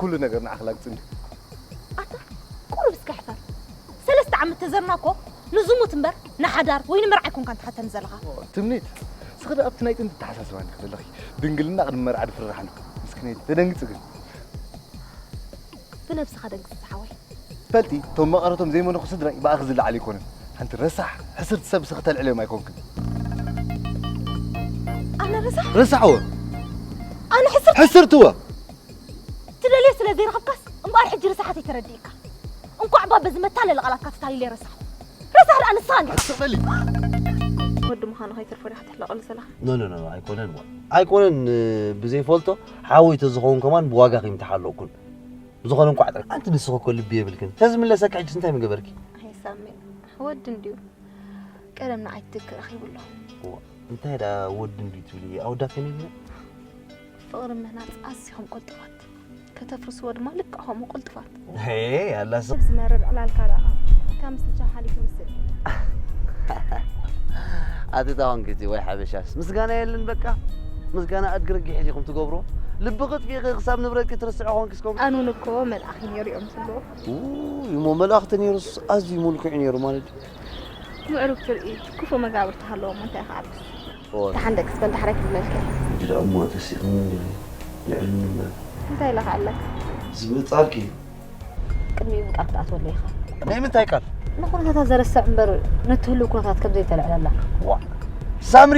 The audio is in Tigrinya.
ኩሉ ነገር ንዓኺ ላግጽ እንዲ። ኣታ ቁሩብ እስከ ሕፈር። ሰለስተ ዓመት ተዘርና እኮ ንዝሙት እምበር ንሓዳር ወይ ንምርዓይ ኮንካ ትሓተኒ ዘለኻ። ትምኒት፣ እስኺ ዶ ኣብቲ ናይ ጥንቲ ተሓሳስባኒ ክደለኺ? ድንግልና ቅድሚ መርዓ ድፍርራሕ ኣሎ። ምስኪነይቲ፣ ተደንግጺ ግን። ብነብስኻ ደንግጽ ዝሓወይ። ፈልጢ፣ እቶም መቐረቶም ዘይመነኹ ስድራይ ብኣኺ ዝለዓል ኣይኮነን። ሓንቲ ረሳሕ ሕስርቲ ሰብ እስኺ ተልዕልዮም ኣይኮንክን። ኣነ ረሳሕ? ረሳሕዎ። ኣነ ሕስርቲ? ሕስርትዎ። ትደልዮ ስለ ዘይረኸብካስ እምበኣር ሕጂ ረሳሓተይ ተረዲእካ። እንኳዕ እባ በዚ መታለሊ ቃላትካ ተታሊለ ረሳሕ። ረሳሕ ደኣ ንስኻ እንዲኻ። ኣትበሊ። ወዲ ምዃኑ ከይተርፎ ዲኻ ትሕለቐሉ ዘለኻ? ኖ ኖ ኖ ኣይኮነን ዋ ኣይኮነን። ብዘይፈልጦ ሓወይ ተዝኸውን ከማን ብዋጋ ከይምተሓለቕኩን። ብዝኾነ እንኳዕ ጥራሕ ኣንቲ ንስኺ እኮ ልቢ የብልክን። ተዝምለሰካ ሕጅስ እንታይ ምገበርኪ? ኣይሳሜ ወዲ እንድዩ ቀደም ንዓይ ትክ ረኺቡ ኣሎ። እንታይ ዳ ወዲ እንድዩ ትብሊ ኣወዳት ከመይ ኢልና? ፍቕሪ ምህናፅ ኣዝዮም ቅልጡፋት ከተፍርስዎ ድማ ልክዕ ከምኡ ቅልጡፋት። ሄ ኣላስ ሰብ ዝመርር ዕላልካ ደኣ ካብ ምስልቻ ሓሊፉ ምስል። ኣቲ ታዋንክቲ ወይ ሓበሻስ ምስጋና የለን በቃ። ምስጋና ኣድግርጊ ሒዚኹም ትገብሮ። ልቢ ቅጥፊ ክሳብ ንብረትኪ ትርስዒ ኾንኪ እስከ ኣኑን እኮ መልኣኺ ነይሩ እዮም ዝብልዎ። እሞ መልኣኽቲ ነይሩስ ኣዝዩ ምልኩዕ ነይሩ ማለት እዩ። ምዕሩግ ትርኢ ክፉእ መጋብርቲ ሃለዎም እንታይ ክዓብስ። ኦይ። ደሓን ደቅስ በል ዳሕራይ ክብለልከ። እሞ ተሲእኒ ልዕሊ ምንበር እንታይ ኢለ ክኣለክ። ዝብጻልኪ ቅድሚኡ ቃል ክትኣትወሉ ኢኻ። ናይ ምንታይ ቃል? ንኩነታታት ዘረስዕ እምበር ነቲ ህልው ኩነታት ከም ዘይተልዕለላ። ዋ ሳምሪ